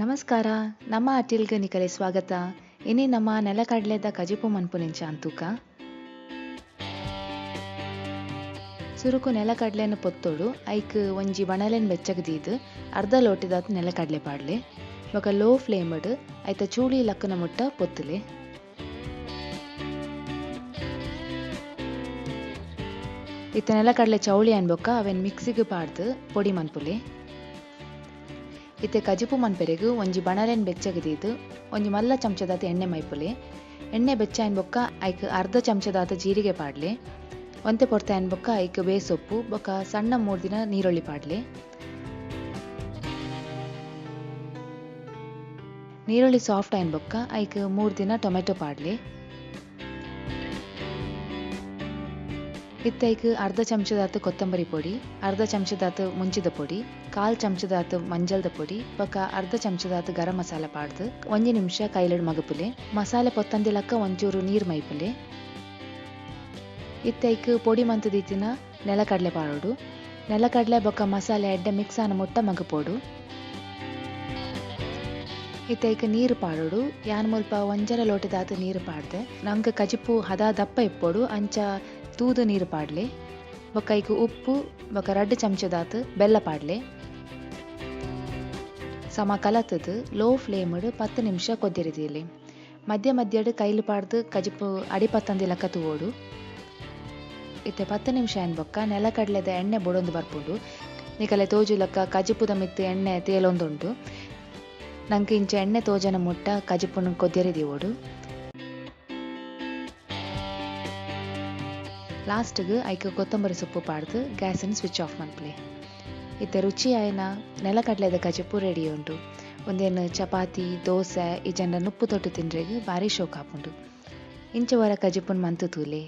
ನಮಸ್ಕಾರ, ನಮ್ಮ ಅಟಿಲ್ಗ್ ನಿಕಲೆ ಸ್ವಾಗತ. ಇನಿ ನಮ್ಮ ನೆಲಕಡಲೆದ ಕಜಿಪು ಮನ್ಪುನೆಂಚ ಅಂತೂಕ. ಸುರುಕು ನೆಲಕಡಲೆನ್ ಪೊತ್ತೊಡು, ಐಕ್ ಒಂಜಿ ಬಣಲೆನ್ ಬೆಚ್ಚಗ್ ದೀದ್ ಅರ್ಧ ಲೋಟದಾತ್ ನೆಲಕಡಲೆ ಪಾಡ್ಲೆ. ಬೊಕ ಲೋ ಫ್ಲೇಮ್ ಡ್ ಐತ ಚೂಳಿ ಲಕ್ಕುನ ಮುಟ್ಟ ಪೊತ್ತುಲೆ. ಇತ್ತೆ ನೆಲಕಡಲೆ ಚೌಳಿ ಆನ್ ಬೊಕ್ಕ ಅವೆನ್ ಮಿಕ್ಸಿಗ್ ಪಾಡ್ದ್ ಪೊಡಿ ಮನ್ಪುಲೆ. ಇತ್ತೆ ಕಜಿಪು ಮನ್ಪೆರೆಗ್ ಒಂಜಿ ಬಣಲೆನ್ ಬೆಚ್ಚಗ್ ದೀದ್ ಒಂಜಿ ಮಲ್ಲ ಚಮಚದಾತ್ ಎಣ್ಣೆ ಮೈಪುಲೆ. ಎಣ್ಣೆ ಬೆಚ್ಚಾಯಿನ ಬೊಕ್ಕ ಐಕ್ ಅರ್ಧ ಚಮಚದಾತ್ ಜೀರಿಗೆ ಪಾಡ್ಲೆ. ಒಂತೆ ಪೊರ್ತಾಯಿನ ಬೊಕ್ಕ ಐಕ್ ಬೇಸೊಪ್ಪು ಬೊಕ್ಕ ಸಣ್ಣ ಮೂರ್ದಿನ ನೀರುಳ್ಳಿ ಪಾಡ್ಲೆ. ನೀರುಳ್ಳಿ ಸಾಫ್ಟ್ ಆಯಿನ ಬೊಕ್ಕ ಐಕ್ ಮೂರ್ದಿನ ಟೊಮೆಟೊ ಪಾಡ್ಲೆ. ಇತ್ತೆ ಐಕ್ ಅರ್ಧ ಚಮಚದಾತ್ ಕೊತ್ತಂಬರಿ ಪೊಡಿ, ಅರ್ಧ ಚಮಚದಾತ್ ಮುಂಚಿದ ಪೊಡಿ, ಕಾಲ್ ಚಮಚದಾತ್ ಮಂಜಲ್ದ ಪೊಡಿ ಬೊಕ್ಕ ಅರ್ಧ ಚಮಚದಾತ್ ಗರಂ ಮಸಾಲ ಪಾಡ್ದ್ ಒಂಜಿ ನಿಮಿಷ ಕೈಲಡ್ ಮಗಪುಲೆ. ಮಸಾಲೆ ಪೊತ್ತಂದಿಲಕ್ಕ ಒಂಚೂರು ನೀರ್ ಮೈಪುಲೆ. ಇತ್ತೆ ಐಕ್ ಪೊಡಿ ಮಂತ್ ದೀತಿನ ನೆಲಕಡಲೆ ಪಾಡೊಡು. ನೆಲಕಡಲೆ ಬೊಕ್ಕ ಮಸಾಲೆ ಎಡ್ಡೆ ಮಿಕ್ಸ್ ಆನ ಮುಟ್ಟ ಮಗಪೊಡು. ಇತ್ತೆ ಐಕ್ ನೀರು ಪಾಡೊಡು. ಯಾನ್ ಮುಲ್ಪ ಒಂಜರೆ ಲೋಟದಾತ್ ನೀರು ಪಾಡ್ದೆ. ನಂಕ್ ಕಜಿಪು ಹದ ದಪ್ಪ ಇಪ್ಪೊಡು, ಅಂಚ ತೂದು ನೀರು ಪಾಡ್ಲೆ. ಬೊಕ್ಕ ಐಕ್ ಉಪ್ಪು ಬೊಕ್ಕ 2 ಚಮಚದಾತ್ ಬೆಲ್ಲ ಪಾಡ್ಲೆ. ಸಮ ಕಲತುದು ಲೋ ಫ್ಲೇಮ್ ಡ್ 10 ನಿಮಿಷ ಕೊದ್ದಿರಿ ದೀಲೆ. ಮಧ್ಯ ಮಧ್ಯಡ್ ಕೈಲು ಪಾಡ್ದು ಕಜಿಪು ಅಡಿ ಪತ್ತಂದಿಲಕ್ಕ ತೂವೊಡು. ಇತ್ತೆ 10 ನಿಮಿಷ ಆಯಿನ ಬೊಕ್ಕ ನೆಲಕಡಲೆದ ಎಣ್ಣೆ ಬೊಡೊಂದು ಬರ್ಪುಂಡು. ನಿಕಲೆ ತೋಜುಲಕ್ಕ ಕಜಿಪುದ ಮಿತ್ತ್ ಎಣ್ಣೆ ತೇಲೊಂದುಂಡು. ನಂಕ್ ಇಂಚ ಎಣ್ಣೆ ತೋಜನ ಮುಟ್ಟ ಕಜಿಪುನು ಕೊದ್ದಿರಿ ದೀವೊಡು. ಲಾಸ್ಟ್ ಗ್ ಐಕ್ ಕೊತ್ತಂಬರಿ ಸೊಪ್ಪು ಪಾಡ್ದು ಗ್ಯಾಸ್ ನ್ ಸ್ವಿಚ್ ಆಫ್ ಮನ್ಪುಲೆ. ಇತ್ತೆ ರುಚಿ ಆಯಿನ ನೆಲಕಡಲೆದ ಕಜಿಪು ರೆಡಿ ಉಂಡು. ಉಂದೆನ್ ಚಪಾತಿ, ದೋಸೆ ಇಜ್ಜಂಡ ನುಪ್ಪು ತೊಟ್ಟು ತಿನ್ರೆಗ್ ಬಾರಿ ಶೋಕ್ ಆಪುಂಡು. ಇಂಚ ವರ ಕಜಿಪುನ್ ಮಂತು ತೂಲೆ.